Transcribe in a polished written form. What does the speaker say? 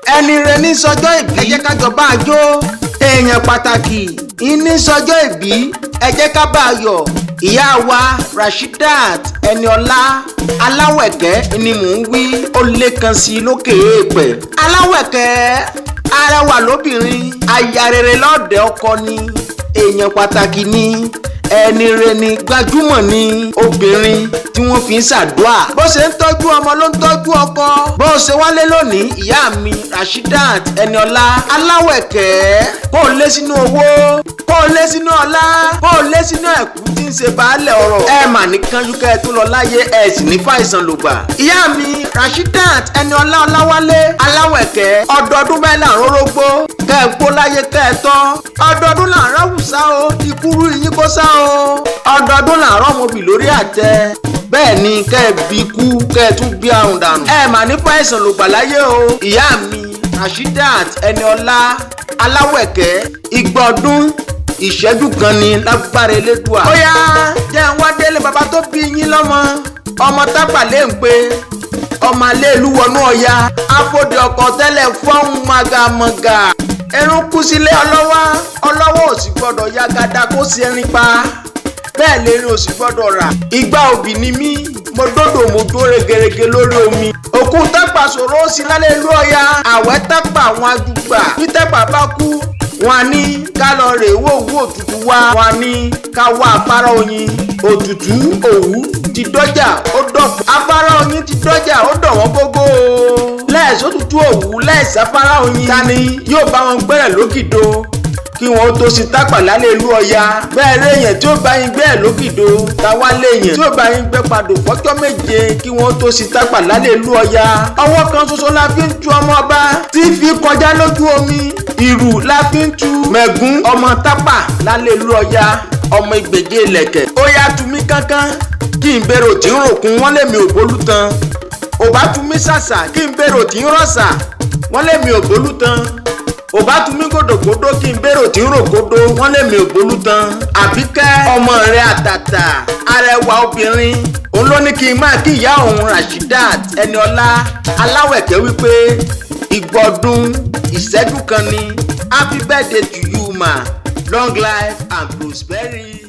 Ẹni rẹ ní sọjọ́ ìbí, ẹ jẹ́ ká jọ bá a jó. Èèyàn pàtàkì ní sọjọ́ ìbí, ẹ jẹ́ ká bá a yọ̀. Ìyá wa Rasheedat Ẹniọlá Aláwẹ̀kẹ́ ni mò ń wí, ó lékan sí i lókè èèpẹ̀. Aláwẹ̀kẹ́ arẹwà lóbìnrin, aya rere lọ́ọ̀dẹ̀ ọkọ ni, èèyàn pàtàkì ni, ẹni rẹ ni, gbajúmọ̀ ni, obìnrin tí wọ́n fi ń ṣàdúà. Bó ṣe ń tọ́jú ọmọ ló ń tọ́jú ọkọ. Bó ṣe wálé lónìí, ìyá mi Rasheedat Ẹniọlá Aláwẹ̀kẹ́, kó o lé sínú owó, kó o lé sínú ọlá, kó o lé sínú ẹ̀kú tí ń ṣe baálẹ̀ ọ̀rọ̀. Ẹ mà ní kánjú kẹ́ ẹ tó lọ láyé, ẹ sì ní fàìsàn lògbà. Ìyá mi Rasheedat Ẹniọlá Ọláwálé Aláwẹ̀kẹ́, ọdọọdún báyìí là ń rórógbó, kẹ́ ẹ gbó láyé kẹ́ ẹ tọ́. Ọdọọdún là ń ráwùsá o, ìkúrú yín kó sá o. Ọdọọdún là ń rọ́mọbì lórí àtẹ, bẹ́ẹ̀ ni kẹ́ ẹ bí kú, kẹ́ ẹ tún bí àrùn dànù. Ẹ mà ní fàìsàn lògbà láyé o. Ìyá mi Rasheedat Ẹniọlá Aláwẹ̀kẹ́, igba ọdún ìṣẹ́jú kan ni lágbára Elédùà. Ó yá, jẹ́ ń wá délé bàbá tó bí yín lọ́mọ, ọmọ tápà lè ń pe ọmọ aléèlú wọnú ọ̀ya afọdẹ ọkọ̀ tẹ́lẹ̀ fọ́hún màgàmàgà. Ẹrún kú sílé ọlọ́wà, ọlọ́wọ́ ò sì gbọ́dọ̀ ya gada kó sí ẹrin pa, bẹ́ẹ̀ lérin ò sì gbọ́dọ̀ rà. Ìgbà òbí ni mí, mo dódò, mo dó regerege lórí omi. Òkú tápà sọ̀rọ̀ ó sì lálẹ́ ìlú Ọya. Àwẹ̀ tápà àwọn àdúgbà bí tápà bá kú, wọn á ní ká lọ rè wò òwú òtútù wá, wọn á ní ká wá afárá oyin. Òtútù òwú ti dọ́jà ó dọ̀pọ̀, afárá oyin ti dọ́jà ó dọ̀ wọ́n gógó o. Lẹ́ẹ̀sọ́ tútù òwú, lẹ́ẹ̀sì afárá oyin, ta ni yóò bá wọn gbẹ́rẹ̀ lókìdo kí wọn tó sin tápà lálẹ́ ìlú Ọya? Bẹ́ẹ̀ léèyàn tí ó bá yín gbẹ́ lókìdo, táwa léèyàn tí ó bá yín gbẹ́ padò fọ́jọ́ 7 kí wọn tó sin tápà lálẹ́ ìlú Ọya? Ọwọ́ kan ṣoṣo la fi ń tu ọmọ ọba tí fi kọjá lójú omi, ìrù la fi ń tu mẹ̀gún ọmọ tápà lálẹ́ ìlú Ọya, ọmọ ìgbèje ìlẹ̀kẹ̀. Ó yá, tu mí kánkán kí n bèrò tí ń ròkun, wọ́n lèmi ò bólú tán. Ò bá tu mí ṣàṣà kí n bèrò tí ń rọ̀ṣà, wọ́n lèmi ò bólú tán. Ò bá tu mí gòdògòdò kí n bèrò tí ń rògbòdò, wọ́n lèmi ò gbólú tán. Àbíkẹ́ ọmọ rẹ̀ àtàtà, arẹwà obìnrin, òun ló ní kí n máa kí ìyá òun Rasheedat Ẹniọlá Aláwẹ̀kẹ́ wípé ìgbọ̀dún ìṣẹ́jú kan ni. Happy birthday to you, ma, long life and prosperity.